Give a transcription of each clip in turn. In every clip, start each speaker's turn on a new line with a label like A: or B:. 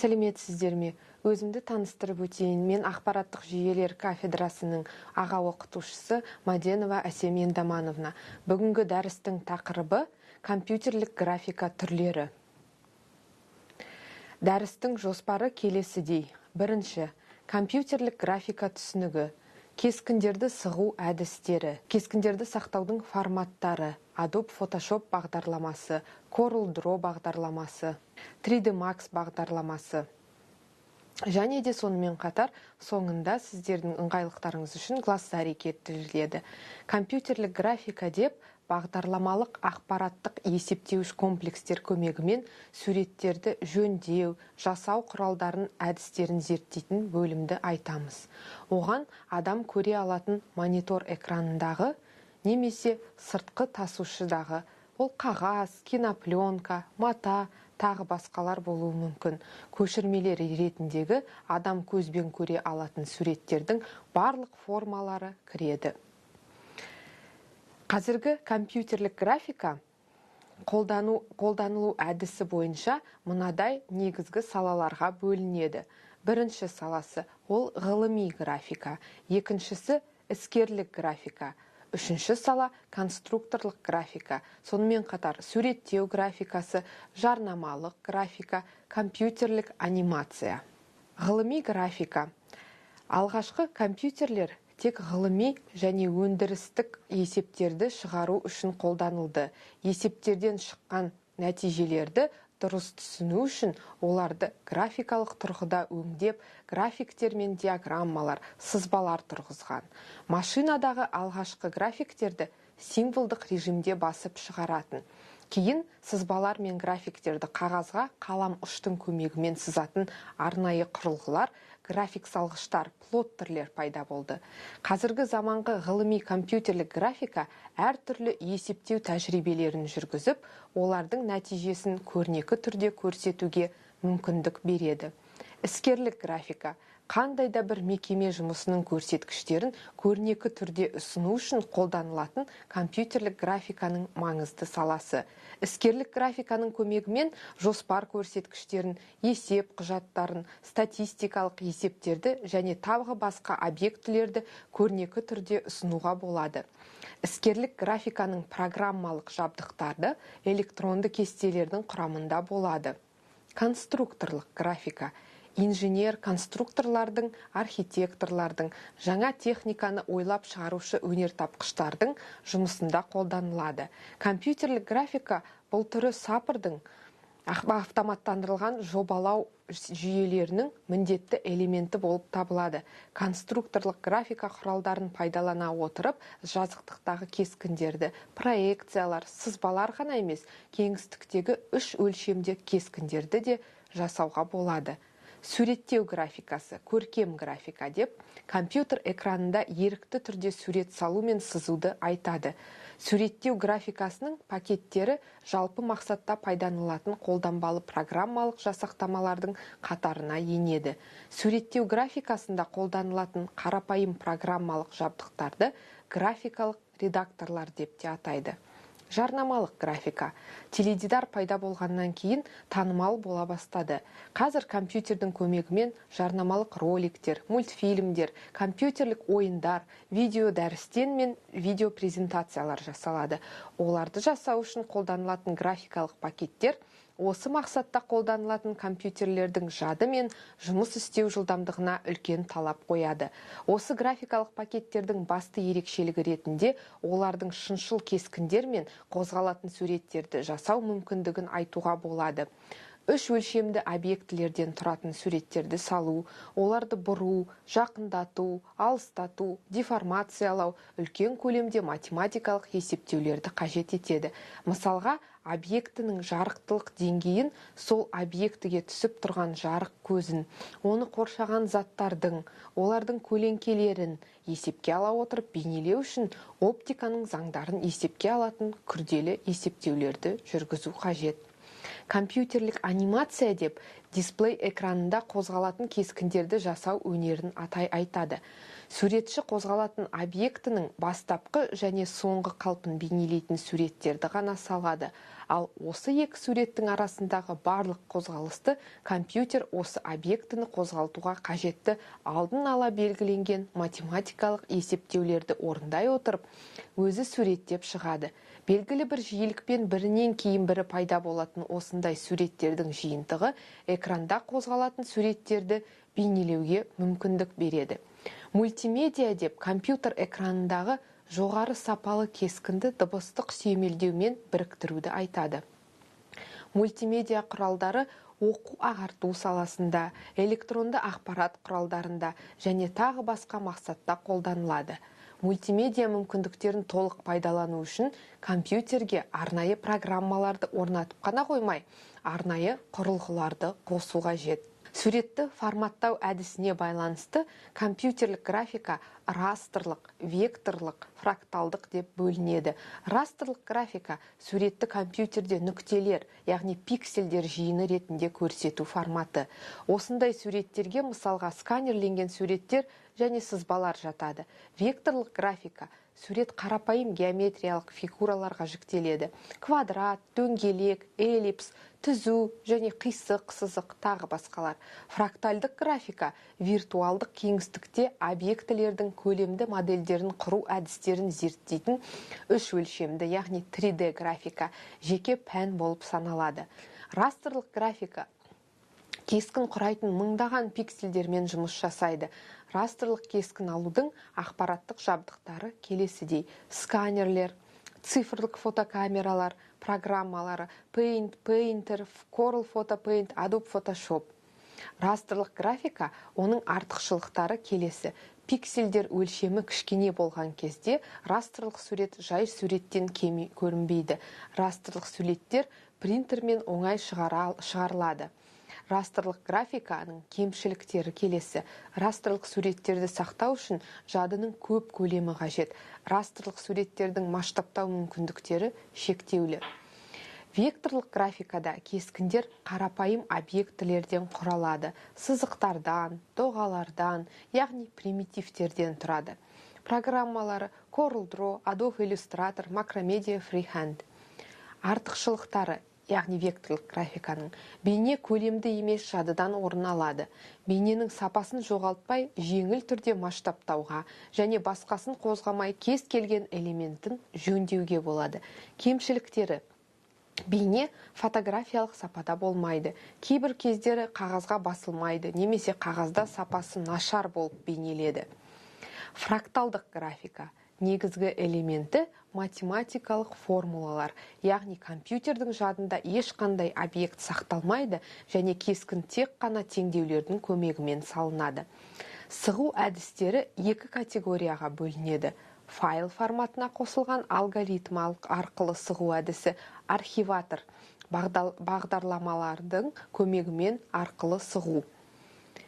A: Сәлеметсіздер ме? Өзімді таныстырып өтейін. Мен ақпараттық жүйелер кафедрасының аға оқытушысы Маденова Әсем Ендамановна. Бүгінгі дәрістің тақырыбы компьютерлік графика түрлері. Дәрістің жоспары келесідей. Бірінші, компьютерлік графика түсінігі. Кескіндерді сығу әдістері, кескіндерді сақтаудың форматтары, Adobe Photoshop бағдарламасы, Corel Draw бағдарламасы, 3D Max бағдарламасы. Және де сонымен қатар соңында сіздердің ыңғайлықтарыңыз үшін глоссарий келтіріледі. Компьютерлік графика деп бағдарламалық ақпараттық есептеуіш комплекстер көмегімен суреттерді жөндеу, жасау құралдарын, әдістерін зерттейтін бөлімді айтамыз. Оған адам көре алатын монитор экранындағы немесе сыртқы тасушыдағы, ол қағаз, кинопленка, мата, тағы басқалар болуы мүмкін. Көшірмелер ретіндегі адам көзбен көре алатын суреттердің барлық формалары кіреді. Қазіргі компьютерлік графика қолданылу әдісі бойынша мынадай негізгі салаларға бөлінеді. Бірінші саласы ол ғылыми графика, екіншісі іскерлік графика, үшінші сала конструкторлық графика, сонымен қатар суреттеу графикасы, жарнамалық графика, компьютерлік анимация. Ғылыми графика. Алғашқы компьютерлер тек ғылыми және өндірістік есептерді шығару үшін қолданылды. Есептерден шыққан нәтижелерді дұрыс түсіну үшін оларды графикалық тұрғыда өңдеп, графиктер мен диаграммалар, сызбалар тұрғызған. Машинадағы алғашқы графиктерді символдық режимде басып шығаратын. Кейін сызбалар мен графиктерді қағазға қалам ұштың көмегімен сызатын арнайы құрылғылар, график салғыштар, плоттерлер пайда болды. Қазіргі заманғы ғылыми компьютерлік графика әртүрлі есептеу тәжірибелерін жүргізіп, олардың нәтижесін көрнекі түрде көрсетуге мүмкіндік береді. Іскерлік графика қандай да бір мекеме жұмысының көрсеткіштерін көрнекі түрде ұсыну үшін қолданылатын компьютерлік графиканың маңызды саласы. Іскерлік графиканың көмегімен жоспар көрсеткіштерін, есеп құжаттарын, статистикалық есептерді және тағы басқа объектілерді көрнекі түрде ұсынуға болады. Іскерлік графиканың программалық жабдықтары электронды кестелердің құрамында болады. Конструкторлық графика инженер, конструкторлардың, архитекторлардың, жаңа техниканы ойлап шығарушы өнертапқыштардың жұмысында қолданылады. Компьютерлік графика бұл түрі сапырдың автоматтандырылған жобалау жүйелерінің міндетті элементі болып табылады. Конструкторлық графика құралдарын пайдалана отырып, жазықтықтағы кескіндерді, проекциялар, сызбалар ғана емес, кеңістіктегі үш өлшемді кескіндерді де жасауға болады. Суреттеу графикасы, көркем графика деп, компьютер экранында ерікті түрде сурет салу мен сызуды айтады. Суреттеу графикасының пакеттері жалпы мақсатта пайдаланылатын қолданбалы программалық жасақтамалардың қатарына енеді. Суреттеу графикасында қолданылатын қарапайым программалық жабдықтарды графикалық редакторлар деп те атайды. Жарнамалық графика. Теледидар пайда болғаннан кейін танымал бола бастады. Қазір компьютердің көмегімен жарнамалық роликтер, мультфильмдер, компьютерлік ойындар, видео дәрістен мен видео презентациялар жасалады. Оларды жасау үшін қолданылатын графикалық пакеттер осы мақсатта қолданылатын компьютерлердің жады мен жұмыс істеу жылдамдығына үлкен талап қояды. Осы графикалық пакеттердің басты ерекшелігі ретінде олардың шыншыл кескіндер мен қозғалатын суреттерді жасау мүмкіндігін айтуға болады. Үш өлшемді объектілерден тұратын суреттерді салу, оларды бұру, жақындату, алыстату, деформациялау үлкен көлемде математикалық есептеулерді қажет етеді. Мысалға, объектінің жарықтылық деңгейін сол объектіге түсіп тұрған жарық көзін, оны қоршаған заттардың, олардың көлеңкелерін есепке ала отырып бейнелеу үшін оптиканың заңдарын есепке алатын күрделі есептеулерді жүргізу қажет. Компьютерлік анимация деп дисплей экранында қозғалатын кескіндерді жасау өнерін атай айтады. Суретші қозғалатын объектінің бастапқы және соңғы қалпын бейнелейтін суреттерді ғана салады. Ал осы екі суреттің арасындағы барлық қозғалысты компьютер осы объектіні қозғалтуға қажетті алдын ала белгіленген математикалық есептеулерді орындай отырып, өзі суреттеп шығады. Белгілі бір жиілікпен бірінен кейін бірі пайда болатын осындай суреттердің жиынтығы экранда қозғалатын суреттерді бейнелеуге мүмкіндік береді. Мультимедиа деп компьютер экранындағы жоғары сапалы кескінді дыбыстық сүйемелдеумен біріктіруді айтады. Мультимедиа құралдары оқу ағарту саласында, электронды ақпарат құралдарында және тағы басқа мақсатта қолданылады. Мультимедиа мүмкіндіктерін толық пайдалану үшін компьютерге арнайы программаларды орнатып қана қоймай, арнайы құрылғыларды қосу қажет. Суретті форматтау әдісіне байланысты компьютерлік графика растрлық, векторлық, фракталдық деп бөлінеді. Растрлық графика суретті компьютерде нүктелер, яғни пикселдер жиыны ретінде көрсету форматы. Осындай суреттерге мысалға сканерленген суреттер және сызбалар жатады. Векторлық графика сурет қарапайым геометриялық фигураларға жіктеледі. Квадрат, дөңгелек, эллипс, түзу және қисық сызық тағы басқалар. Фрактальдық графика виртуалдық кеңістікте объектілердің көлемді модельдерін құру әдістерін зерттейтін үш өлшемді, яғни 3D графика жеке пән болып саналады. Растрлық графика кескін құрайтын мыңдаған пикселдермен жұмыс жасайды. Растрлық кескін алудың ақпараттық жабдықтары келесідей: сканерлер, цифрлық фотокамералар, программалары Paint, Painter, Corel Photo Paint, Adobe Photoshop. Растрлық графика оның артықшылықтары келесі. Пикселдер өлшемі кішкене болған кезде растрлық сурет жай суреттен кем көрінбейді. Растрлық суреттер принтермен оңай шығарылады. Растрлық графиканың кемшіліктері келесі. Растрлық суреттерді сақтау үшін жадының көп көлемі қажет. Растрлық суреттердің масштабтау мүмкіндіктері шектеулі. Векторлық графикада кескіндер қарапайым объектілерден құралады. Сызықтардан, доғалардан, яғни примитивтерден тұрады. Программалары CorelDRAW, Adobe Illustrator, Macromedia Freehand. Артықшылықтары, яғни векторлық графиканың бейне көлемді емес жадыдан орын алады. Бейненің сапасын жоғалтпай, жеңіл түрде масштабтауға және басқасын қозғамай кез келген элементін жөндеуге болады. Кемшіліктері: бейне фотографиялық сапада болмайды. Кейбір кездері қағазға басылмайды немесе қағазда сапасы нашар болып бейнеледі. Фракталдық графика негізгі элементі математикалық формулалар, яғни компьютердің жадында ешқандай объект сақталмайды және кескін тек қана теңдеулердің көмегімен салынады. Сығу әдістері екі категорияға бөлінеді. Файл форматына қосылған алгоритм арқылы сығу әдісі, архиватор бағдарламалардың көмегімен арқылы сығу.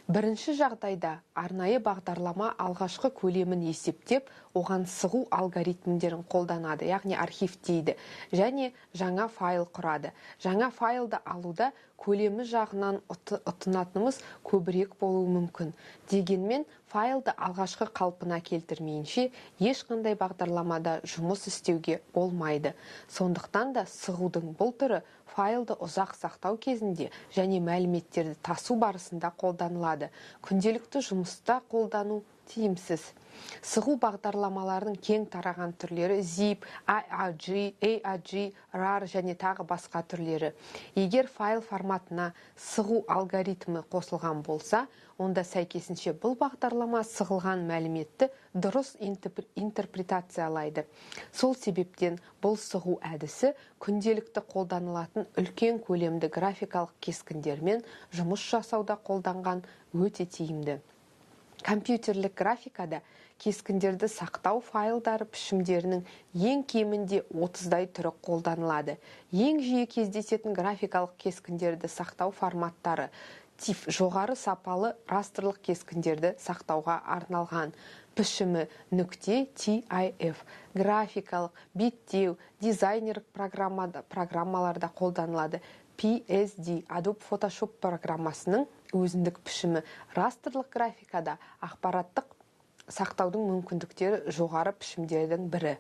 A: Бірінші жағдайда арнайы бағдарлама алғашқы көлемін есептеп, оған сығу алгоритмдерін қолданады, яғни архивтейді және жаңа файл құрады. Жаңа файлды алуда көлемі жағынан ұтынатынымыз көбірек болуы мүмкін. Дегенмен файлды алғашқы қалпына келтірмейінше ешқандай бағдарламада жұмыс істеуге болмайды. Сондықтан да сығудың бұл түрі файлды ұзақ сақтау кезінде және мәліметтерді тасу барысында қолданылады. Күнделікті жұмыста қолдану тиімсіз. Сығу бағдарламаларының кең тараған түрлері ZIP, IAG, AAG, RAR және тағы басқа түрлері. Егер файл форматына сығу алгоритмі қосылған болса, онда сәйкесінше бұл бағдарлама сығылған мәліметті дұрыс интерпретациялайды. Сол себептен бұл сығу әдісі күнделікті қолданылатын үлкен көлемді графикалық кескіндермен жұмыс жасауда қолданған өте тиімді. Компьютерлік графикада кескіндерді сақтау файлдары пішімдерінің ең кемінде 30-дай түрі қолданылады. Ең жиі кездесетін графикалық кескіндерді сақтау форматтары TIFF жоғары сапалы растрлық кескіндерді сақтауға арналған. Пішімі нүкте TIF. Графикалық, беттеу, дизайнерлік программаларда қолданылады. PSD Adobe Photoshop программасының өзіндік пішімі. Растрлық графикада ақпараттық сақтаудың мүмкіндіктері жоғары пішімдердің бірі.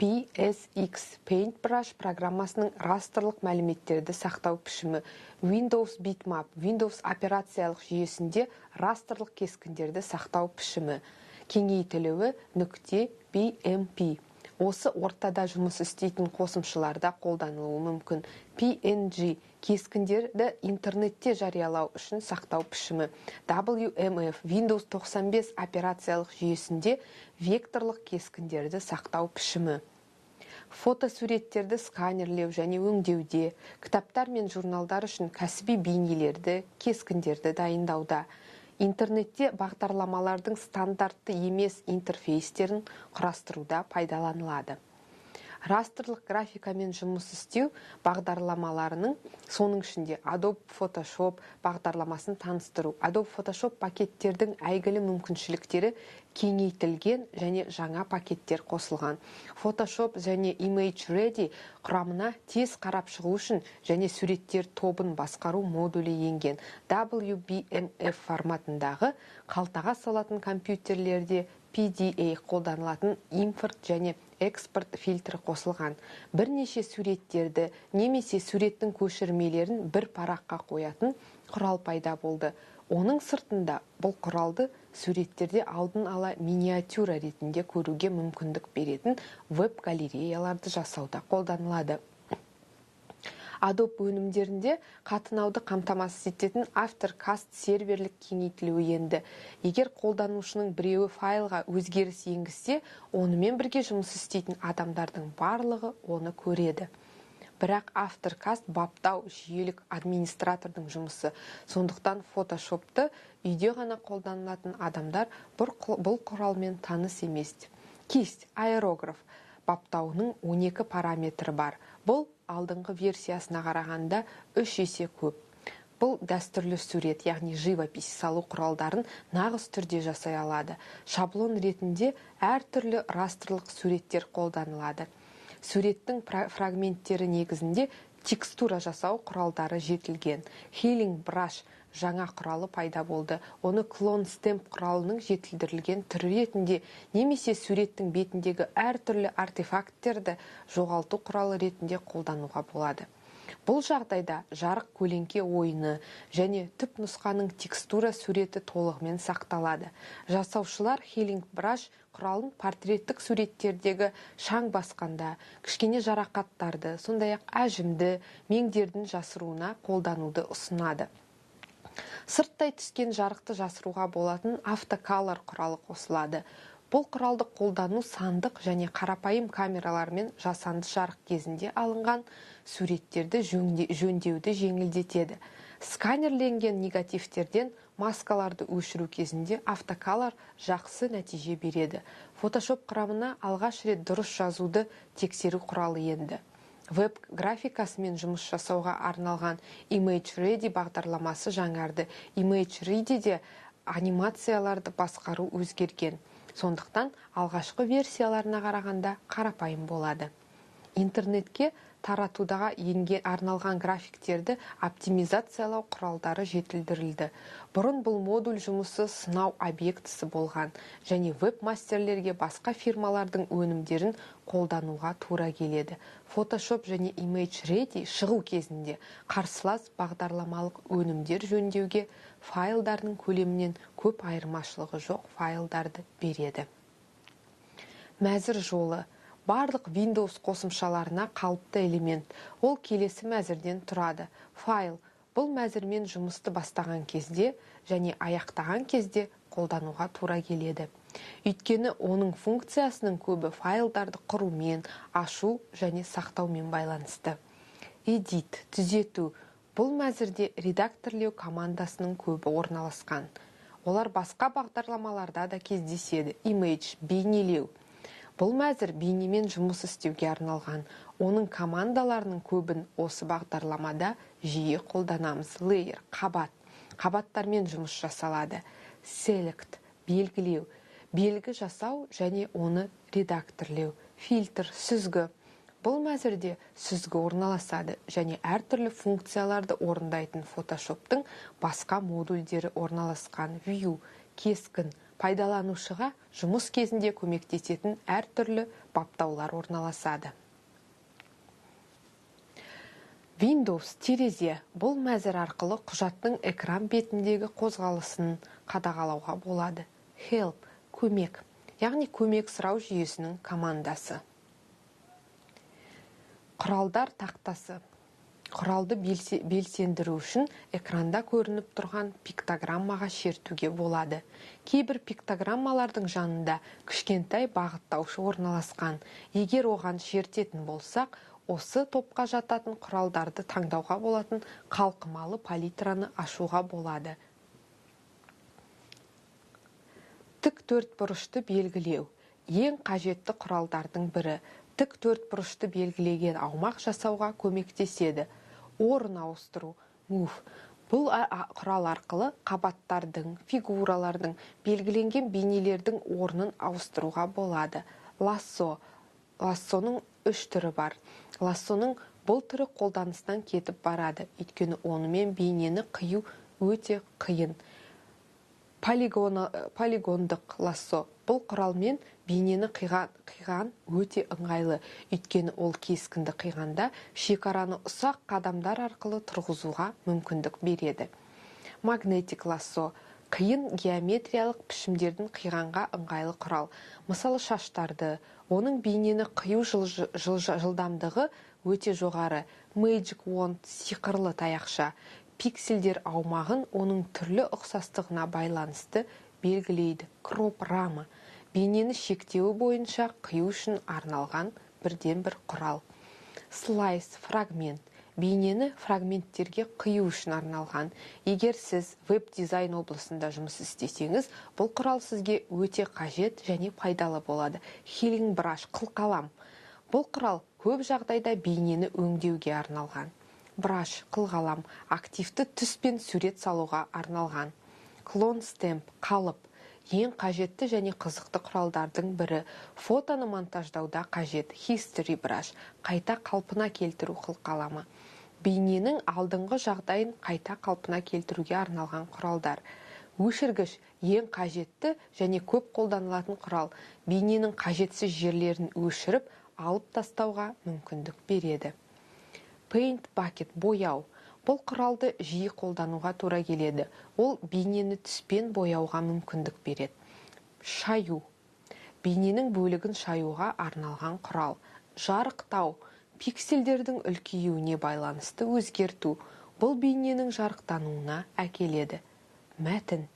A: PSX Paintbrush программасының растрлық мәліметтерді сақтау пішімі. Windows Bitmap Windows операциялық жүйесінде растрлық кескіндерді сақтау пішімі. Кеңейтілуі нүкте BMP. Осы ортада жұмыс істейтін қосымшаларда қолданылуы мүмкін. PNG кескіндерді интернетте жариялау үшін сақтау пішімі. WMF Windows 95 операциялық жүйесінде векторлық кескіндерді сақтау пішімі. Фотосуреттерді сканерлеу және өңдеуде, кітаптар мен журналдар үшін кәсіби бейнелерді, кескіндерді дайындауда. Интернетте бағдарламалардың стандартты емес интерфейстерін құрастыруда пайдаланылады. Растрлық графикамен жұмыс істеу бағдарламаларының, соның ішінде Adobe Photoshop бағдарламасын таныстыру. Adobe Photoshop пакеттердің әйгілі мүмкіншіліктері кеңейтілген және жаңа пакеттер қосылған. Photoshop және Image Ready құрамына тез қарап шығу үшін және суреттер тобын басқару модулі енген. WBMF форматындағы қалтаға салатын компьютерлерде PDA қолданылатын импорт және экспорт фильтрі қосылған. Бірнеше суреттерді немесе суреттің көшірмелерін бір параққа қоятын құрал пайда болды. Оның сыртында бұл құралды суреттерде алдын ала миниатюра ретінде көруге мүмкіндік беретін веб-галереяларды жасауда қолданылады. Adobe өнімдерінде қатынауды қамтамасыз ететін Aftercast серверлік кеңейтілуі енді. Егер қолданушының біреуі файлға өзгеріс енгізсе, онымен бірге жұмыс істейтін адамдардың барлығы оны көреді. Бірақ Aftercast баптау жүйелік администратордың жұмысы. Сондықтан Photoshopты үйде ғана қолданылатын адамдар бұл құралмен таныс емес. Кисть, аэрограф баптауының 12 параметрі бар. Бұл алдыңғы версиясына қарағанда 3 есе көп. Бұл дәстүрлі сурет, яғни живопись салу құралдарын нағыз түрде жасай алады. Шаблон ретінде әртүрлі растрлық суреттер қолданылады. Суреттің фрагменттері негізінде текстура жасау құралдары жетілген. Healing Brush жаңа құралы пайда болды. Оны клон стемп құралының жетілдірілген түрі ретінде немесе суреттің бетіндегі әртүрлі артефакттерді жоғалту құралы ретінде қолдануға болады. Бұл жағдайда жарық көлеңке ойыны және түп нұсқаның текстура суреті толығымен сақталады. Жасаушылар Healing Brush құралын портреттік суреттердегі шаң басқанда, кішкене жарақаттарды, сондай-ақ әжімді, меңдердің жасыруына қолдануды ұсынады. Сырттай түскен жарықты жасыруға болатын автокалор құралы қосылады. Бұл құралды қолдану сандық және қарапайым камералармен жасанды жарық кезінде алынған суреттерді жөндеуді жеңілдетеді. Сканерленген негативтерден маскаларды өшіру кезінде автокалор жақсы нәтиже береді. Photoshop құрамына алғаш рет дұрыс жазуды тексеру құралы енді. Веб графикасымен жұмыс жасауға арналған Image Ready бағдарламасы жаңарды. Image Ready'де анимацияларды басқару өзгерген. Сондықтан алғашқы версияларына қарағанда қарапайым болады. Интернетке таратудаға арналған графиктерді оптимизациялау құралдары жетілдірілді. Бұрын бұл модуль жұмысы сынау объектісі болған және веб-мастерлерге басқа фирмалардың өнімдерін қолдануға тура келеді. Photoshop және Image Ready шығу кезінде қарсылас бағдарламалық өнімдер жөндеуге файлдардың көлемінен көп айырмашылығы жоқ файлдарды береді. Мәзір жолы. Барлық Windows қосымшаларына қалыпты элемент. Ол келесі мәзірден тұрады. Файл. Бұл мәзірмен жұмысты бастаған кезде және аяқтаған кезде қолдануға тура келеді. Өйткені оның функциясының көбі файлдарды құрумен, ашу және сақтаумен байланысты. Edit, түзету. Бұл мәзірде редакторлеу командасының көбі орналасқан. Олар басқа бағдарламаларда да кездеседі. Image, бейнелеу. Бұл мәзір бейнемен жұмыс істеуге арналған. Оның командаларының көбін осы бағдарламада жиі қолданамыз. Layer, қабат. Қабаттармен жұмыс жасалады. Select белгілеу, белгі жасау және оны редакторлеу. Фильтр, сүзгі. Бұл мәзірде сүзгі орналасады және әртүрлі функцияларды орындайтын Photoshop'тың басқа модульдері орналасқан. View, кескін, пайдаланушыға жұмыс кезінде көмектесетін әртүрлі баптаулар орналасады. Windows терезе. Бұл мәзір арқылы құжаттың экран бетіндегі қозғалысын қадағалауға болады. Help, көмек, яғни көмек сұрау жүйесінің командасы. Құралдар тақтасы. Құралды белсендіру үшін экранда көрініп тұрған пиктограммаға шертуге болады. Кейбір пиктограммалардың жанында кішкентай бағыттаушы орналасқан. Егер оған шертетін болсақ, осы топқа жататын құралдарды таңдауға болатын қалқымалы палитраны ашуға болады. Тік төртбұрышты белгілеу. Ең қажетті құралдардың бірі. Тік төртбұрышты белгілеген аумақ жасауға көмектеседі. Орын ауыстыру, move. Бұл құрал арқылы қабаттардың, фигуралардың, белгіленген бейнелердің орнын ауыстыруға болады. Лассо. Лассоның үш түрі бар. Лассоның бұл түрі қолданыстан кетіп барады, өйткені онымен бейнені қию өте қиын. Полигондық лассо. Бұл құралмен бейнені қиған өте ыңғайлы, өйткені ол кескінді қиғанда шекараны ұсақ қадамдар арқылы тұрғызуға мүмкіндік береді. Магнетик лассо. Қиын геометриялық пішімдердің қиғанға ыңғайлы құрал. Мысалы, шаштарды, оның бейнені қию жылдамдығы өте жоғары. Magic Wand, сиқырлы таяқша. Пикселдер аумағын оның түрлі ұқсастығына байланысты белгілейді. Кроп рама. Бейнені шектеуі бойынша қию үшін арналған бірден-бір құрал. Слайс, фрагмент. Бейнені фрагменттерге қию үшін арналған. Егер сіз веб-дизайн облысында жұмыс істесеңіз, бұл құрал сізге өте қажет және пайдалы болады. Healing Brush, қылқалам. Бұл құрал көп жағдайда бейнені өңдеуге арналған. Brush, қылқалам, активті түспен сурет салуға арналған. Clone Stamp, қалып. Ең қажетті және қызықты құралдардың бірі. Фотоны монтаждауда қажет. History Brush, қайта қалпына келтіру қылқаламы. Бейненің алдыңғы жағдайын қайта қалпына келтіруге арналған құралдар. Өшіргіш ең қажетті және көп қолданылатын құрал. Бейненің қажетсіз жерлерін өшіріп, алып тастауға мүмкіндік береді. Paint Bucket, бояу. Бұл құралды жиі қолдануға тура келеді. Ол бейнені түспен бояуға мүмкіндік береді. Шаю. Бейненің бөлігін шаюға арналған құрал. Жарықтау. Пикселдердің үлкеюіне байланысты өзгерту. Бұл бейненің жарықтануына әкеледі. Мәтін.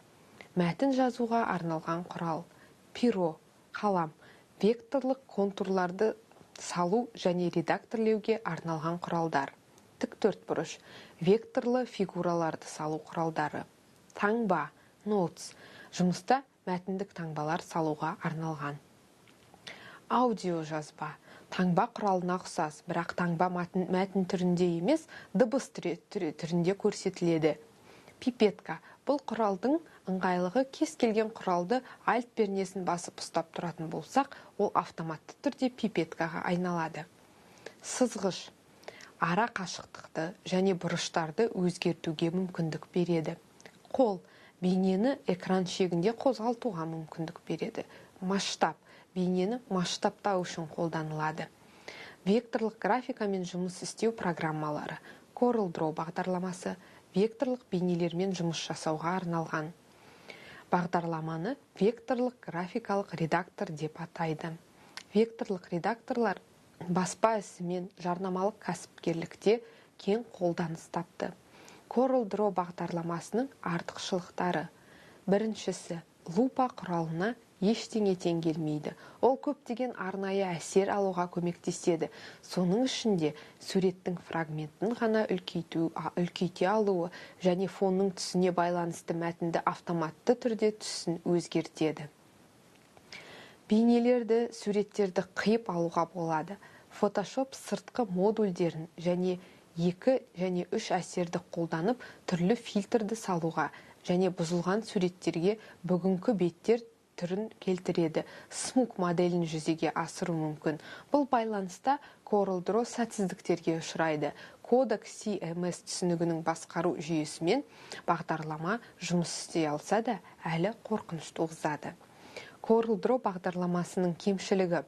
A: Мәтін жазуға арналған құрал. Перо, қалам. Векторлық контурларды салу және редакторлеуге арналған құралдар. Тік төртбұрыш. Векторлы фигураларды салу құралдары. Таңба, notes. Жұмыста мәтіндік таңбалар салуға арналған. Аудио жазба. Таңба құралына ұқсас, бірақ таңба мәтін түрінде емес, дыбыс түрінде көрсетіледі. Пипетка. Бұл құралдың ыңғайлығы кез келген құралды Alt пернесін басып ұстап тұратын болсақ, ол автоматты түрде пипеткаға айналады. Сызғыш. Ара қашықтықты және бұрыштарды өзгертуге мүмкіндік береді. Қол. Бейнені экран шегінде қозғалтуға мүмкіндік береді. Масштаб. Бейнені масштабтау үшін қолданылады. Векторлық графикамен жұмыс істеу программалары. CorelDRAW бағдарламасы векторлық бейнелермен жұмыс жасауға арналған. Бағдарламаны векторлық графикалық редактор деп атайды. Векторлық редакторлар баспа ісімен жарнамалық кәсіпкерлікте кең қолданыс тапты. CorelDRAW бағдарламасының артықшылықтары. Біріншісі, лупа құралына ештеңе тең келмейді. Ол көптеген арнайы әсер алуға көмектеседі. Соның ішінде суреттің фрагментін ғана үлкейте алуы және фонның түсіне байланысты мәтінді автоматты түрде түсін өзгертеді. Бейнелерді, суреттерді қиып алуға болады. Photoshop сыртқы модульдерін және 2 және 3 әсерді қолданып, түрлі фильтрді салуға және бұзылған суреттерге бүгінгі беттер түрін келтіреді. Smoke моделін жүзеге асыру мүмкін. Бұл байланыста CorelDRAW сәтсіздіктерге ұшырайды. Kodak CMS түсінігінің басқару жүйесімен бағдарлама жұмыс істей алса да, әлі қорқыныш туғызады. CorelDRAW бағдарламасының кемшілігі.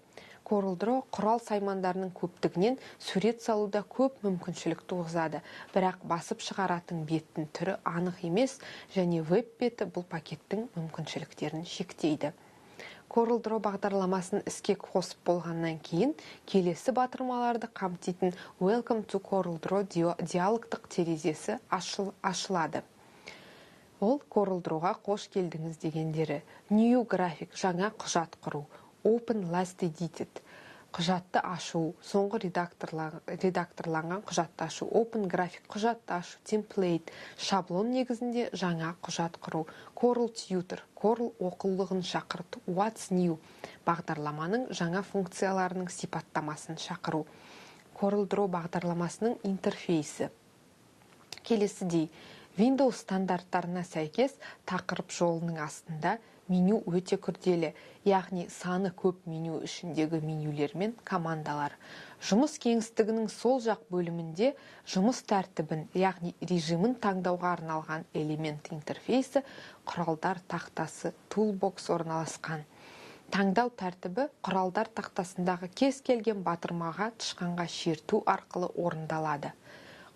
A: CorelDRAW құрал саймандарының көптігінен сурет салуда көп мүмкіншілік туғызады, бірақ басып шығаратын беттің түрі анық емес және веб беті бұл пакеттің мүмкіншіліктерін шектейді. CorelDRAW бағдарламасын іске қосып болғаннан кейін келесі батырмаларды қамтитын Welcome to CorelDRAW диалогтық терезесі ашылады. Ол CorelDRAW-ға қош келдіңіз дегендері. New Graphic жаңа құжат құру, Open Last Edited құжатты ашу, соңғы редакторланған құжатты ашу, Open Graphic құжатты ашу, Template шаблон негізінде жаңа құжат құру, Corel Tutor Corel оқулығын шақырту, What's New бағдарламаның жаңа функцияларының сипаттамасын шақыру. CorelDRAW бағдарламасының интерфейсі келесідей. Windows стандарттарына сәйкес тақырып жолының астында меню өте күрделі, яғни саны көп меню ішіндегі менюлер мен командалар. Жұмыс кеңістігінің сол жақ бөлімінде жұмыс тәртібін, яғни режимін таңдауға арналған элемент интерфейсі, құралдар тақтасы, Toolbox орналасқан. Таңдау тәртібі құралдар тақтасындағы кез келген батырмаға тышқанға шерту арқылы орындалады.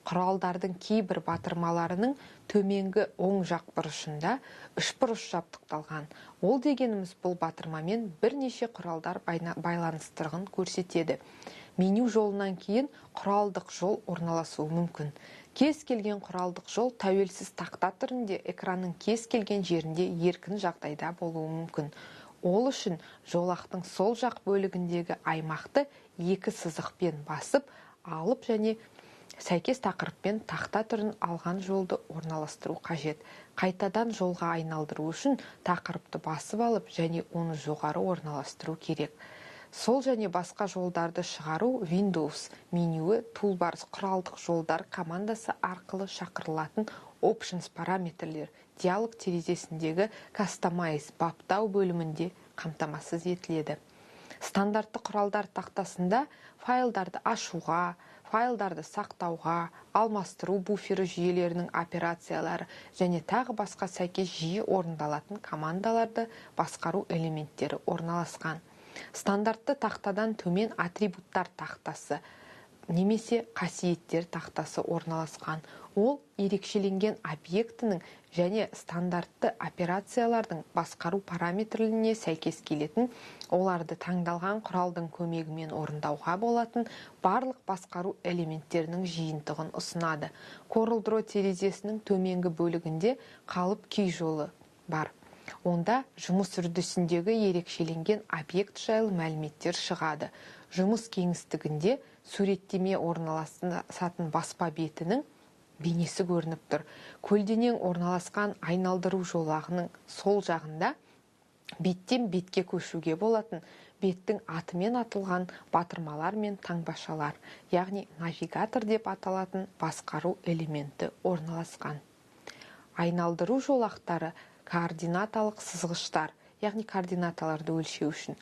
A: Құралдардың кейбір батырмаларының төменгі оң жақ бұрышында үшбұрыш жабдықталған. Ол дегеніміз бұл батырмамен бірнеше құралдар байланыстырғын көрсетеді. Меню жолынан кейін құралдық жол орналасуы мүмкін. Кез келген құралдық жол тәуелсіз тақта түрінде экранның кез келген жерінде еркін жағдайда болуы мүмкін. Ол үшін жолақтың сол жақ бөлігіндегі аймақты екі сызықпен басып алып және сәйкес тақырыппен тақта түрін алған жолды орналастыру қажет. Қайтадан жолға айналдыру үшін тақырыпты басып алып және оны жоғары орналастыру керек. Сол және басқа жолдарды шығару Windows менюі Toolbars құралдық жолдар командасы арқылы шақырылатын Options параметрлер диалог терезесіндегі Customize баптау бөлімінде қамтамасыз етіледі. Стандартты құралдар тақтасында файлдарды ашуға, файлдарды сақтауға, алмастыру буфері жүйелерінің операциялары және тағы басқа сәйкес жиі орындалатын командаларды басқару элементтері орналасқан. Стандартты тақтадан төмен атрибуттар тақтасы немесе қасиеттер тақтасы орналасқан. Ол ерекшеленген объектінің және стандартты операциялардың басқару параметрлеріне сәйкес келетін, оларды таңдалған құралдың көмегімен орындауға болатын барлық басқару элементтерінің жиынтығын ұсынады. CorelDRAW терезесінің төменгі бөлігінде қалып күй жолы бар. Онда жұмыс үрдісіндегі ерекшеленген объект жайлы мәліметтер шығады. Жұмыс кеңістігінде суреттеме орналасатын баспа бетінің бейнесі көрініп тұр. Көлденең орналасқан айналдыру жолағының сол жағында беттен бетке көшуге болатын беттің атымен атылған батырмалар мен таңбашалар, яғни навигатор деп аталатын басқару элементі орналасқан. Айналдыру жолақтары координаталық сызғыштар, яғни координаталарды өлшеу үшін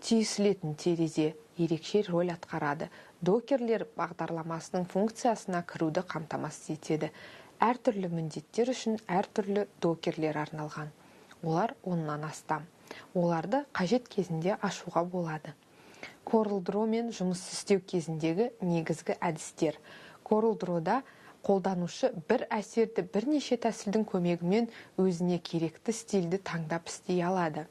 A: түйісілетін терезе ерекше роль атқарады. Докерлер бағдарламасының функциясына кіруді қамтамасыз етеді. Әртүрлі міндеттер үшін әртүрлі докерлер арналған. Олар 10-нан астам. Оларды қажет кезінде ашуға болады. CorelDRAW мен жұмыс істеу кезіндегі негізгі әдістер. CorelDRAW-да қолданушы бір әсерді бірнеше тәсілдің көмегімен өзіне керекті стильді таңдап істей алады.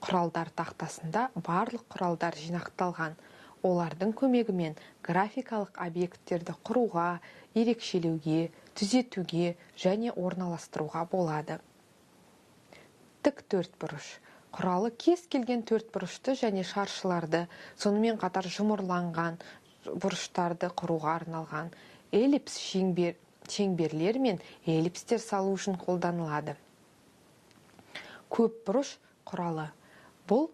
A: Құралдар тақтасында барлық құралдар жинақталған. Олардың көмегімен графикалық объекттерді құруға, ерекшелеуге, түзетуге және орналастыруға болады. Тік төртбұрыш құралы кез келген төртбұрышты және шаршыларды, сонымен қатар жұмырланған бұрыштарды құруға арналған. Эллипс шеңберлер мен эллипстер салу үшін қолданылады. Көпбұрыш құралы. Бұл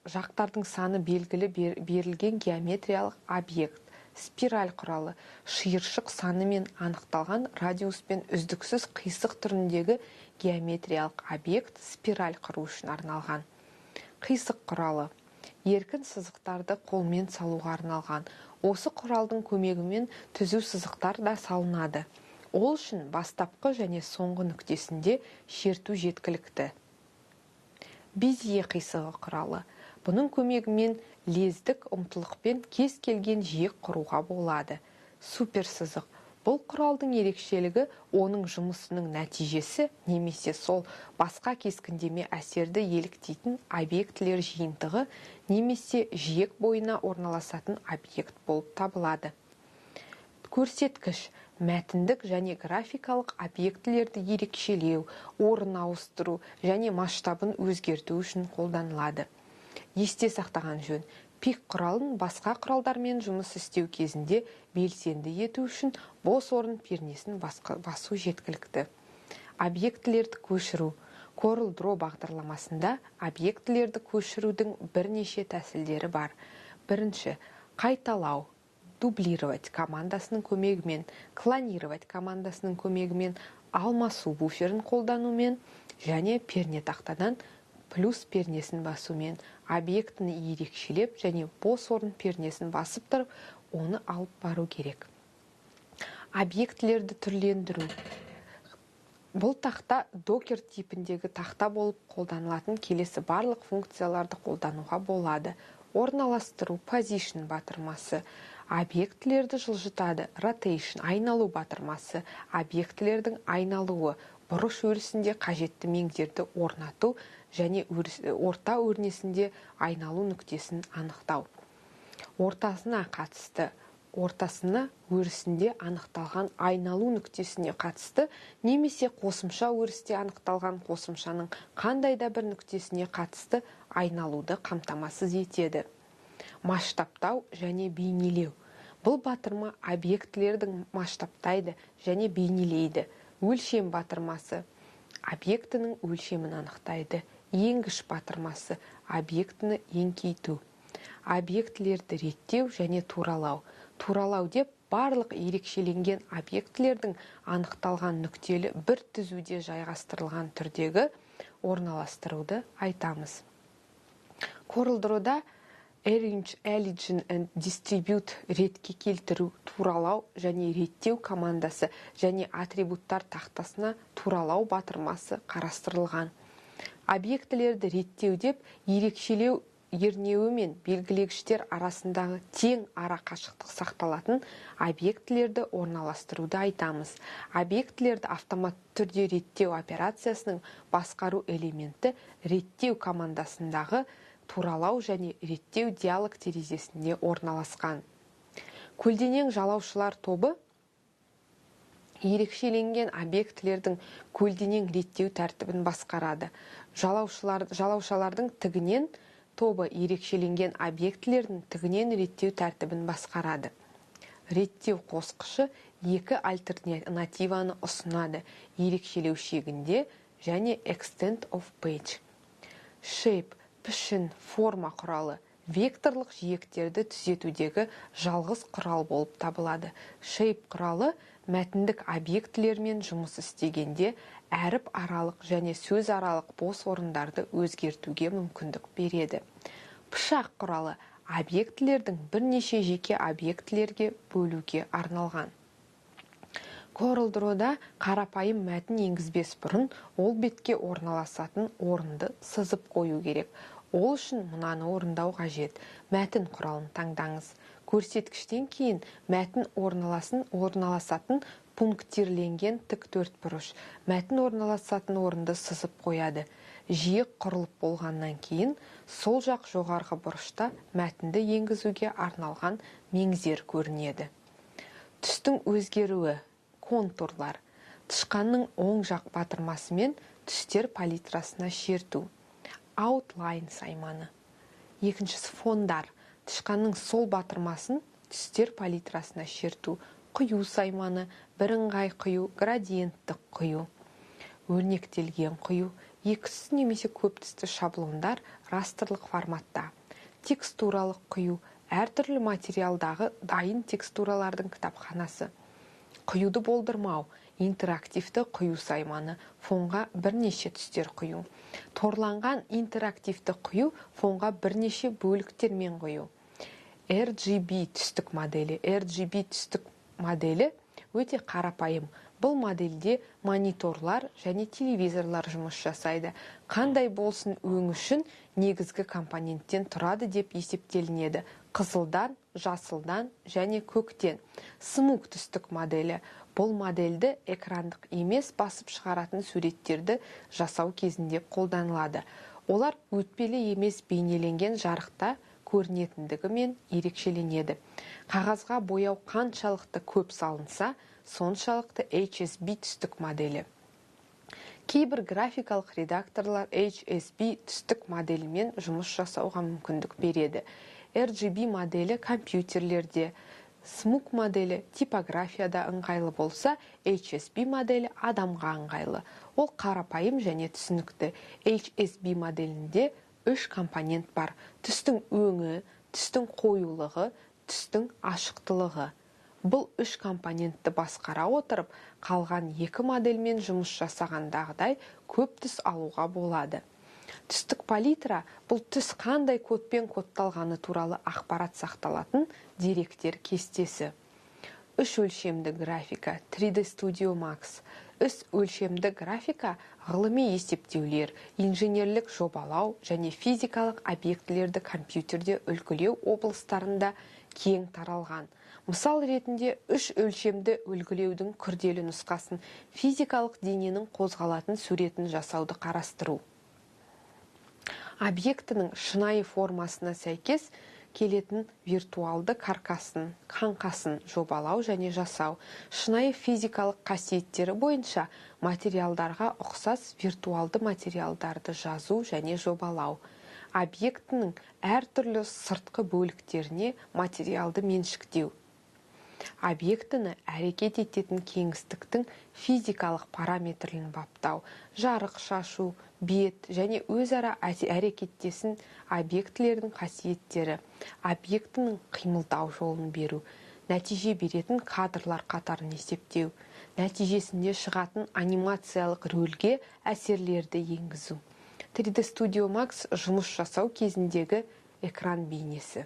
A: жақтардың саны белгілі берілген геометриялық объект. Спираль құралы шиыршық санымен анықталған радиуспен үздіксіз қисық түріндегі геометриялық объект спираль құру үшін арналған. Қисық құралы еркін сызықтарды қолмен салуға арналған. Осы құралдың көмегімен түзу сызықтар да салынады. Ол үшін бастапқы және соңғы нүктесінде шерту жеткілікті. Безье қисығы құралы. Бұның көмегімен лездік ұмтылықпен кез келген жиек құруға болады. Суперсызық. Бұл құралдың ерекшелігі оның жұмысының нәтижесі немесе сол басқа кескіндеме әсерді еліктейтін объектілер жиынтығы немесе жиек бойына орналасатын объект болып табылады. Көрсеткіш мәтіндік және графикалық объектілерді ерекшелеу, орын ауыстыру және масштабын өзгерту үшін қолданылады. Есте сақтаған жөн: пик құралын басқа құралдармен жұмыс істеу кезінде белсенді ету үшін бос орын пернесін басу жеткілікті. Объектілерді көшіру. Corel Draw бағдарламасында объектілерді көшірудің бірнеше тәсілдері бар. Бірінші, қайталау, дублировать командасының көмегімен, клонировать командасының көмегімен, алмасу буферін қолданумен және пернетақтадан плюс пернесін басумен, объектіні ерекшелеп және бос орын пернесін басып тұрып, оны алып бару керек. Объектілерді түрлендіру. Бұл тақта докер типіндегі тақта болып қолданылатын келесі барлық функцияларды қолдануға болады. Орналастыру, position батырмасы, объектілерді жылжытады, rotation, айналу батырмасы, объектілердің айналуы, бұрыш өрісінде қажетті меңзерді орнату және орта өрнесінде айналу нүктесін анықтау. Ортасына қатысты, ортасына өрісінде анықталған айналу нүктесіне қатысты немесе қосымша өрісте анықталған қосымшаның қандай да бір нүктесіне қатысты айналуды қамтамасыз етеді. Масштабтау және бейнелеу. Бұл батырма объектілердің масштабтайды және бейнелейді. Өлшем батырмасы объектінің өлшемін анықтайды. Енгіш батырмасы объектіні еңкейту. Объектілерді реттеу және туралау. Туралау деп барлық ерекшеленген объектілердің анықталған нүктелі бір түзуде жайғастырылған түрдегі орналастыруды айтамыз. CorelDRAW-да Arrange, Align and Distribute ретке келтіру, туралау және реттеу командасы және атрибуттар тақтасына туралау батырмасы қарастырылған. Объектілерді реттеу деп ерекшелеу ернеуі мен белгілегіштер арасындағы тең ара қашықтық сақталатын объектілерді орналастыруды айтамыз. Объектілерді автоматты түрде реттеу операциясының басқару элементі реттеу командасындағы туралау және реттеу диалог терезесінде орналасқан. Көлденең жалаушылар тобы ерекшеленген объектілердің көлденең реттеу тәртібін басқарады. Жалаушалардың тігінен тобы ерекшеленген объектілердің тігінен реттеу тәртібін басқарады. Реттеу қосқышы екі альтернативаны ұсынады: ерекшелеу шегінде және extent of page. Shape, пішін, форма құралы векторлық жиектерді түзетудегі жалғыз құрал болып табылады. Shape құралы мәтіндік объектілермен жұмыс істегенде әріп аралық және сөз аралық бос орындарды өзгертуге мүмкіндік береді. Пышақ құралы объектілердің бірнеше жеке объектілерге бөлуге арналған. CorelDRAW-да қарапайым мәтін енгізбес бұрын ол бетке орналасатын орынды сызып қою керек. Ол үшін мынаны орындау қажет. Мәтін құралын таңдаңыз. Көрсеткіштен кейін мәтін орналасатын пунктирленген тік төртбұрыш мәтін орналасатын орынды сызып қояды. Жиек құрылып болғаннан кейін сол жақ жоғарғы бұрышта мәтінді енгізуге арналған меңзер көрінеді. Түстің өзгеруі, контурлар. Тышқанның оң жақ батырмасымен түстер палитрасына шерту. Outline сайманы. Екіншісі фондар. Тышқанның сол батырмасын түстер палитрасына шерту. Құю сайманы, бірыңғай құю, градиенттік құю. Өрнектелген құю, екі түсті немесе көп түсті шаблондар растрлық форматта. Текстуралық құю, Әртүрлі материалдағы дайын текстуралардың кітапханасы. Құюды болдырмау, интерактивті құю сайманы, фонға бірнеше түстер құю. Торланған интерактивті құю, фонға бірнеше бөліктермен құю. RGB түстік моделі. RGB түстік моделі өте қарапайым. Бұл модельде мониторлар және телевизорлар жұмыс жасайды. Қандай болсын өң үшін негізгі компоненттен тұрады деп есептелінеді. Қызылдан, жасылдан және көктен. Смук түстік моделі. Бұл модельді экрандық емес басып шығаратын суреттерді жасау кезінде қолданылады. Олар өтпелі емес бейнеленген жарықта көрінетіндігімен ерекшеленеді. Қағазға бояу қаншалықты көп салынса, соншалықты HSB түстік моделі. Кейбір графикалық редакторлар HSB түстік моделімен жұмыс жасауға мүмкіндік береді. RGB моделі компьютерлерде, Смук моделі типографияда ыңғайлы болса, HSB моделі адамға ыңғайлы. Ол қарапайым және түсінікті. HSB моделінде үш компонент бар. Түстің өңі, түстің қоюлығы, түстің ашықтылығы. Бұл үш компонентті басқара отырып, қалған екі модельмен жұмыс жасағандағыдай көп түс алуға болады. Түстік палитра бұл түс қандай кодпен кодталғаны туралы ақпарат сақталатын деректер кестесі. Үш өлшемді графика 3D Studio Max. Үш өлшемді графика ғылыми есептеулер, инженерлік жобалау және физикалық объектілерді компьютерде үлгілеу облыстарында кең таралған. Мысал ретінде үш өлшемді үлгілеудің күрделі нұсқасын физикалық дененің қозғалатын суретін жасауды қарастыру. Объектінің шынайы формасына сәйкес келетін виртуалды каркасын, қаңқасын жобалау және жасау, шынайы физикалық қасиеттері бойынша материалдарға ұқсас виртуалды материалдарды жазу және жобалау, объектінің әртүрлі сыртқы бөліктеріне материалды меншіктеу, объектіні әрекет ететін кеңістіктің физикалық параметрлерін баптау, жарық шашу, бет және өзара әрекеттесін объектілердің қасиеттері, объектінің қимылдау жолын беру, нәтиже беретін кадрлар қатарын есептеу, нәтижесінде шығатын анимациялық рөлге әсерлерді енгізу. 3D Studio Max жұмыс жасау кезіндегі экран бейнесі.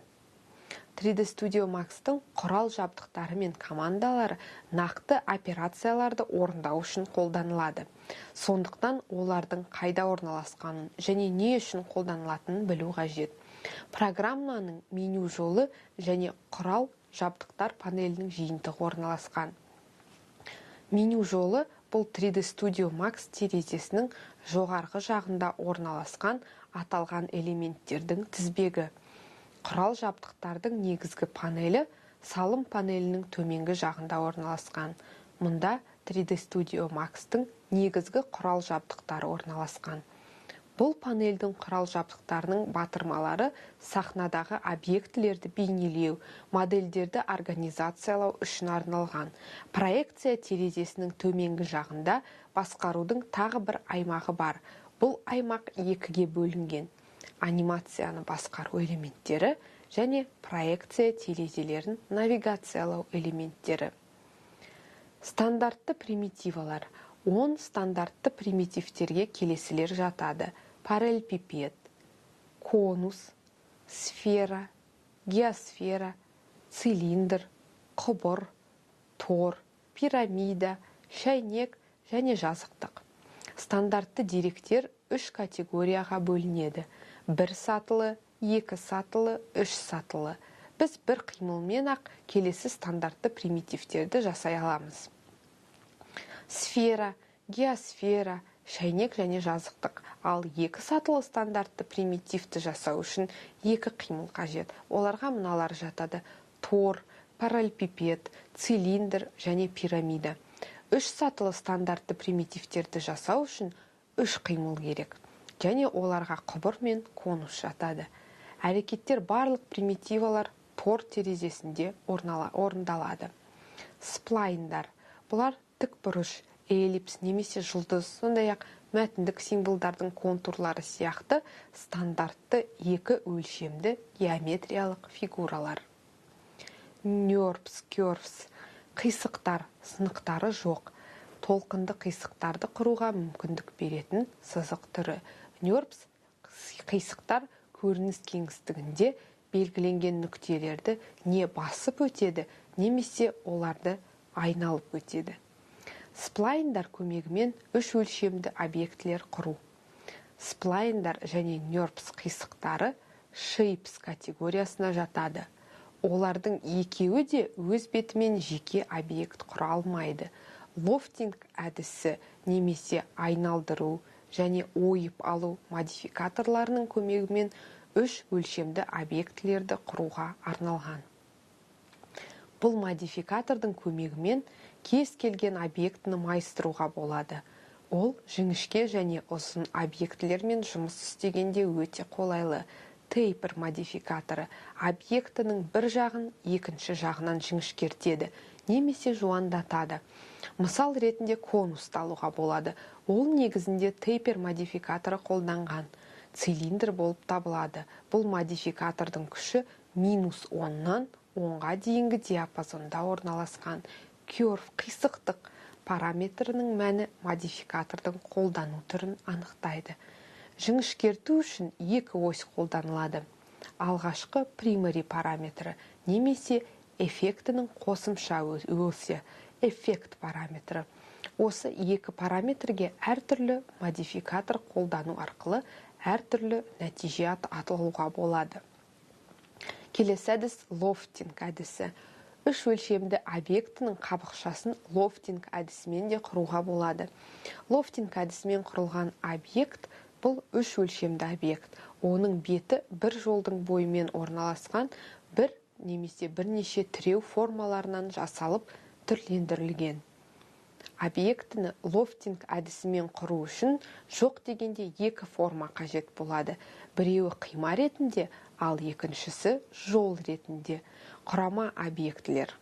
A: 3D Studio Max'тың құрал жабдықтары мен командалары нақты операцияларды орындау үшін қолданылады. Сондықтан олардың қайда орналасқанын және не үшін қолданылатынын білу қажет. Программаның меню жолы және құрал жабдықтар панелінің жиынтығы орналасқан. Меню жолы бұл 3D Studio Max терезесінің жоғарғы жағында орналасқан аталған элементтердің тізбегі. Құрал жабдықтардың негізгі панелі салым панелінің төменгі жағында орналасқан. Мұнда 3D Studio Max'тың негізгі құрал жабдықтары орналасқан. Бұл панельдің құрал жабдықтарының батырмалары сахнадағы объектілерді бейнелеу, модельдерді организациялау үшін арналған. Проекция терезесінің төменгі жағында басқарудың тағы бір аймағы бар. Бұл аймақ екіге бөлінген. Анимацияны басқару элементтері және проекция терезелерін навигациялау элементтері. Стандартты примитивалар. 10 стандартты примитивтерге келесілер жатады. Параллелепипед, конус, сфера, геосфера, цилиндр, құбыр, тор, пирамида, шәйнек және жазықтық. Стандартты деректер үш категорияға бөлінеді. Бір сатылы, екі сатылы, үш сатылы. Біз бір қимылмен ақ келесі стандартты примитивтерді жасай аламыз. Сфера, геосфера, шәйнек және жазықтық. Ал екі сатылы стандартты примитивті жасау үшін екі қимыл қажет. Оларға мыналар жатады: тор, параллелепипед, цилиндр және пирамида. Үш сатылы стандартты примитивтерді жасау үшін үш қимыл керек. Және оларға құбыр мен конус жатады. Әрекеттер барлық примитивалар тор терезесінде орындалады. Сплайндар. Бұлар тікбұрыш, эллипс немесе жұлдыз, сондай-ақ мәтіндік символдардың контурлары сияқты стандартты екі өлшемді геометриялық фигуралар. NURBS, Curves қисықтар, сынықтары жоқ, толқынды қисықтарды құруға мүмкіндік беретін сызық түрі. NURBS қисықтар көрініс кеңістігінде белгіленген нүктелерді не басып өтеді, немесе оларды айналып өтеді. Сплайндар көмегімен үш өлшемді объектілер құру. Сплайндар және NURBS қисықтары Shapes категориясына жатады. Олардың екеуі де өз бетімен жеке объект құра алмайды. Лофтинг әдісі немесе айналдыру және ойып алу модификаторларының көмегімен үш өлшемді объектілерді құруға арналған. Бұл модификатордың көмегімен кез келген объектіні майыстыруға болады. Ол жіңішке және ұзын объектілермен жұмыс істегенде өте қолайлы. Taper модификаторы объектінің бір жағын екінші жағынан жіңішкертеді немесе жуандатады. Мысал ретінде конусты алуға болады. Ол негізінде Taper модификаторы қолданған цилиндр болып табылады. Бұл модификатордың күші минус 10-нан 10-ға дейінгі диапазонда орналасқан. Curve қисықтық параметрінің мәні модификатордың қолдану түрін анықтайды. Жіңішкерту үшін екі ось қолданылады. Алғашқы primary параметрі немесе эффектінің қосымша осі эффект параметрі. Осы екі параметрге әртүрлі модификатор қолдану арқылы әртүрлі нәтиже алуға болады. Келесі әдіс лофтинг әдісі. Үш өлшемді объектінің қабықшасын лофтинг әдісімен де құруға болады. Лофтинг әдісімен құрылған объект бұл үш өлшемді объект. Оның беті бір жолдың бойымен орналасқан бір немесе бірнеше тіреу формаларынан жасалып түрлендірілген. Объектіні лофтинг әдісімен құру үшін жоқ дегенде екі форма қажет болады. Біреуі қима ретінде, ал екіншісі жол ретінде. Құрама объектілер.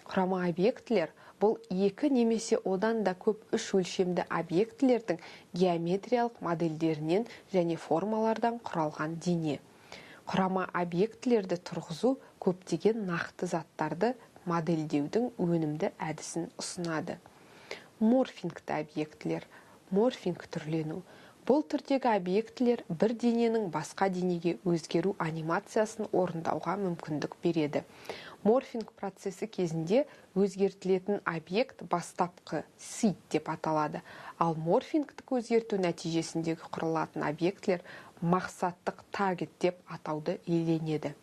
A: Құрама объектілер бұл екі немесе одан да көп үш өлшемді объектілердің геометриялық модельдерінен және формалардан құралған дене. Құрама объектілерді тұрғызу көптеген нақты заттарды модельдеудің өнімді әдісін ұсынады. Морфингті объектілер. Морфинг түрлену. Бұл түрдегі объектілер бір дененің басқа денеге өзгеру анимациясын орындауға мүмкіндік береді. Морфинг процесі кезінде өзгертілетін объект бастапқы seed деп аталады, ал морфингтік өзгерту нәтижесіндегі құрылатын объектілер мақсаттық target деп атауды иеленеді.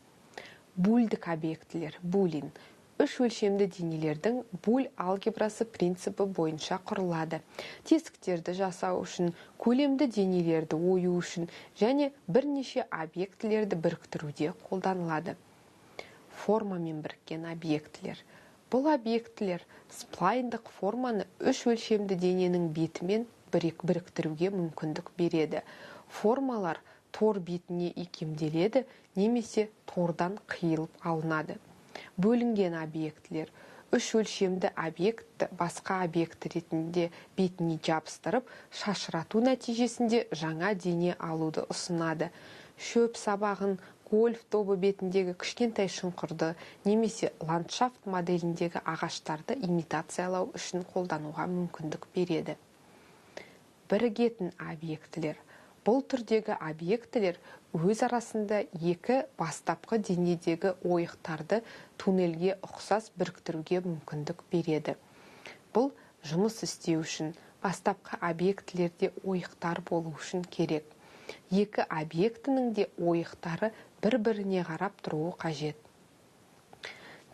A: Бульдік объектілер, boolean, үш өлшемді денелердің буль алгебрасы принципі бойынша құрылады. Тесіктерді жасау үшін, көлемді денелерді ою үшін және бірнеше объектілерді біріктіруде қолданылады. Формамен біріккен объектілер. Бұл объектілер сплайндық форманы үш өлшемді дененің бетімен біріктіруге мүмкіндік береді. Формалар тор бетіне икемделеді немесе тордан қиылып алынады. Бөлінген объектілер үш өлшемді объектті басқа объект ретінде бетіне жабыстырып, шашырату нәтижесінде жаңа дене алуды ұсынады. Шөп сабағын, гольф добы бетіндегі кішкентай шұңқырды немесе ландшафт моделіндегі ағаштарды имитациялау үшін қолдануға мүмкіндік береді. Бірігетін объектілер. Бұл түрдегі объектілер өз арасында екі бастапқы денедегі ойықтарды туннельге ұқсас біріктіруге мүмкіндік береді. Бұл жұмыс істеу үшін бастапқы объектілерде ойықтар болу үшін керек. Екі объектінің де ойықтары бір-біріне қарап тұруы қажет.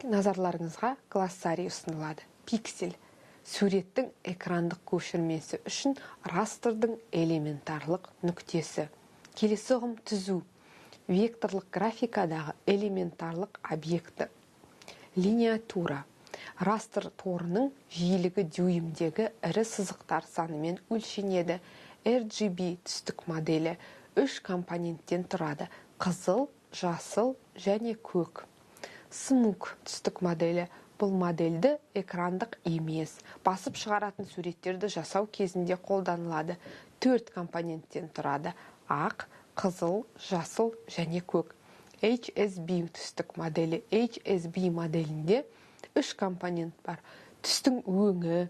A: Назарларыңызға глоссарий ұсынылады. Пиксель суреттің экрандық көшірмесі үшін растрдың элементарлық нүктесі. Келесі ұғым түзу. Векторлық графикадағы элементарлық объекті. Линиатура. Растр торының жиілігі дюймдегі ірі сызықтар санымен өлшенеді. RGB түстік моделі үш компоненттен тұрады: қызыл, жасыл және көк. Смук түстік моделі Бұл модельді экрандық емес, басып шығаратын суреттерді жасау кезінде қолданылады. Төрт компоненттен тұрады: ақ, қызыл, жасыл және көк. HSB түстік моделі. HSB моделінде үш компонент бар: түстің өңі,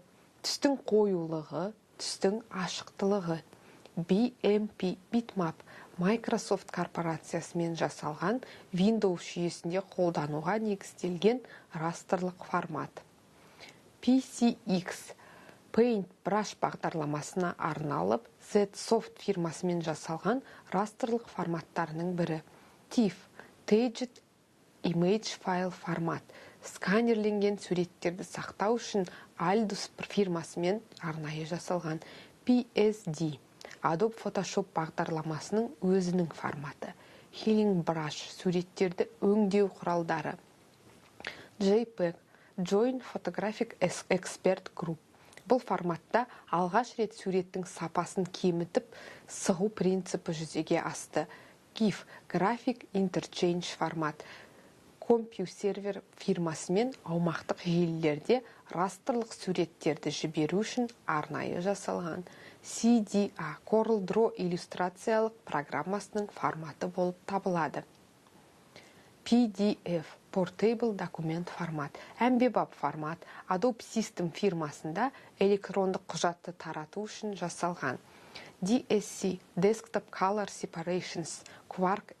A: түстің қоюлығы, түстің ашықтылығы. BMP bitmap Microsoft корпорациясымен жасалған, Windows жүйесінде қолдануға негізделген растрлық формат. PCX Paint Brush бағдарламасына арналып, Z-Soft фирмасымен жасалған растрлық форматтарының бірі. TIFF Tagged Image File Format сканерленген суреттерді сақтау үшін Aldus фирмасымен арнайы жасалған. PSD Adobe Photoshop бағдарламасының өзінің форматы. Healing Brush суреттерді өңдеу құралдары. JPEG Joint Photographic Expert Group. Бұл форматта алғаш рет суреттің сапасын кемітіп сығу принципі жүзеге асты. GIF Graphic Interchange Format CompuServe фирмасымен аумақтық желілерде растрлық суреттерді жіберу үшін арнайы жасалған. CDA Corel Draw иллюстрациялық программасының форматы болып табылады. PDF Portable Document Format әмбебап формат, Adobe System фирмасында электрондық құжатты тарату үшін жасалған. DSC Desktop Color Separations Quark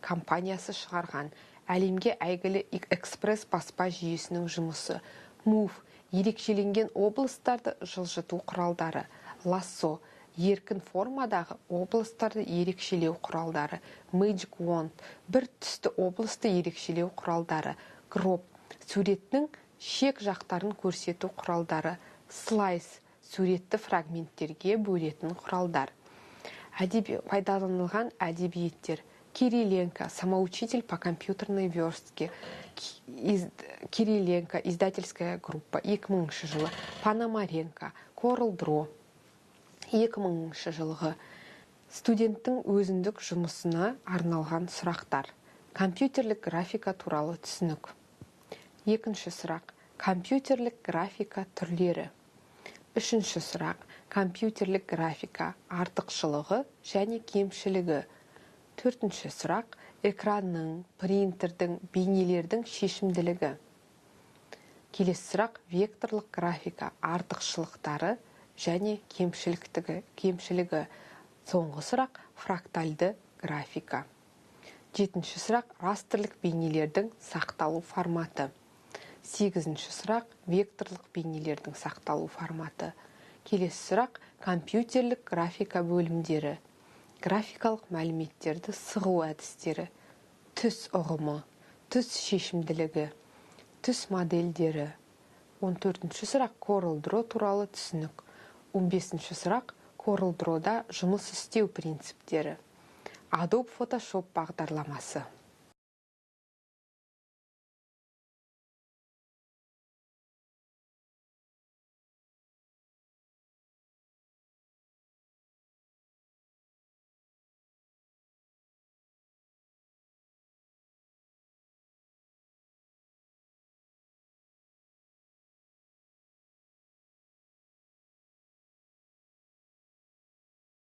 A: компаниясы шығарған әлемге әйгілі экспресс баспа жүйесінің жұмысы. Move ерекшеленген облыстарды жылжыту құралдары. Lasso еркін формадағы облыстарды ерекшелеу құралдары. Magic Wand бір түсті облысты ерекшелеу құралдары. Crop суреттің шек жақтарын көрсету құралдары. Slice суретті фрагменттерге бөлетін құралдар. Әдеби пайдаланылған әдебиеттер: Кириленко, «Самоучитель по компьютерной верстке», Кириленко, издательская группа, 2000 жылы. Пономаренко, Corel Draw, 2000 жылғы. Студенттің өзіндік жұмысына арналған сұрақтар. Компьютерлік графика туралы түсінік. Екінші сұрақ: компьютерлік графика түрлері. Үшінші сұрақ: компьютерлік графика артықшылығы және кемшілігі. Төртінші сұрақ: экранның, принтердің, бейнелердің шешімділігі. Келесі сұрақ: векторлық графика артықшылықтары және кемшілігі. Соңғы сұрақ: фрактальды графика. Жетінші сұрақ: растрлік бейнелердің сақталу форматы. Сегізінші сұрақ: векторлық бейнелердің сақталу форматы. Келесі сұрақ: компьютерлік графика бөлімдері, графикалық мәліметтерді сығу әдістері, түс ұғымы, түс шешімділігі, түс модельдері. 14 сұрақ: Corel Draw туралы түсінік. 15 сұрақ: Corel Draw'да жұмыс істеу принциптері. Adobe Photoshop бағдарламасы.